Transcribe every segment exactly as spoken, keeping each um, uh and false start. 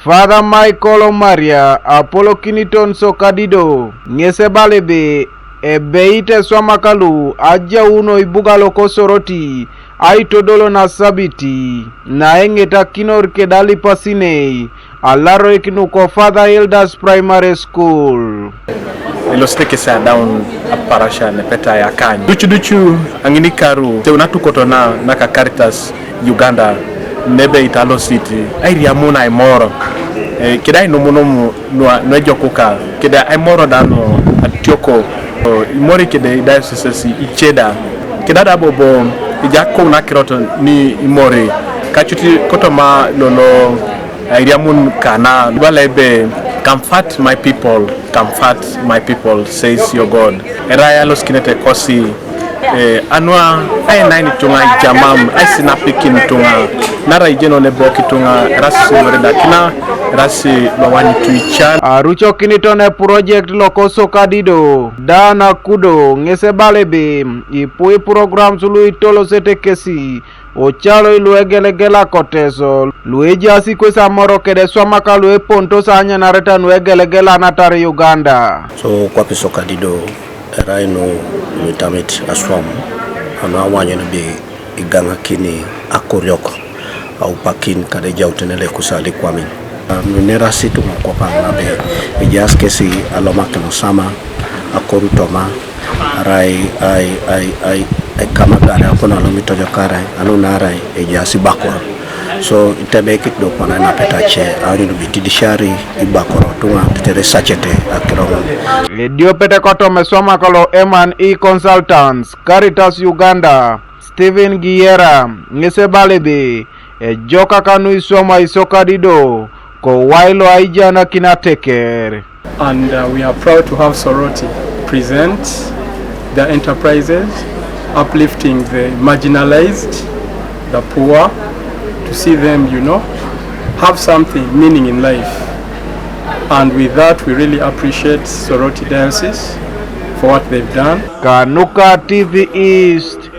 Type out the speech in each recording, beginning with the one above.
Father Michael Omaria apolokiniton Sokadido ŋes ebala ebe, ebeit eswamak lu ajaun oibuga loko Soroti aitodol nasabiti naeŋetakinor keda alipasinei alaroik nuko Father Elders Primary School. Elosite kesi adaun aparasha nepeta yakany ducuducu aŋinikaru teu natukotona naka Caritas Uganda nebe italosit airiamun aimoro, eh, keda inumunumu nua nuejokuka keda aimoro da nu atioko, oh, imori kede idioceses iceda keda da bobo ijakou nakirot ni imori kacuti kotoma lolo airiamun kana ibala ebe, "Comfort my people, comfort my people," says your God. Erai alosikinete kosi, eh, anua ainain ituŋa ijamam aisinapikin ituŋa, nara ijenone bok ituŋa erasi ŋoredakina, erasi lowanyutu ican. Arucokiniton eproject loko Sokadido, Dan Akudo ŋes ebala ebe ipu iprograms lu itolosete kesi ocalo luegelegela ko Teso luejaas kwesi amoro kede eswamak lueponitos anyanareta nuegelegela natar Uganda. So kwape Sokadido erai nu nuitamit aswam anu awanyu nubi igaŋakini akoriok aupakin kade ejautene lekusali kwamin. Nunerasi ituŋa kwapaŋ nabe ejaas kesi alomakin osama, akoru toma, arai ai ai ai ai kama gari akuna lomitojokare anu narai ejaas ibakor. So itebekit do kwana napeta ce aanyun bitidishari ibakor tuŋa tetere sacete akiroŋon. Ediopet kotoma eswamak lo M and E Consultants, Caritas Uganda, Stephen Giyera ŋes ebala ebe ejokak nuiswama Sokadido kowai lo aijanakin ateker. And uh, we are proud to have Soroti present their enterprises, uplifting the marginalized, the poor, to see them, you know, have something meaning in life. And with that, we really appreciate Soroti Diocese for what they've done. Kanuka T V East,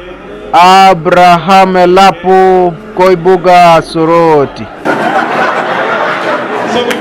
Abraham Elapu, koibuga Soroti.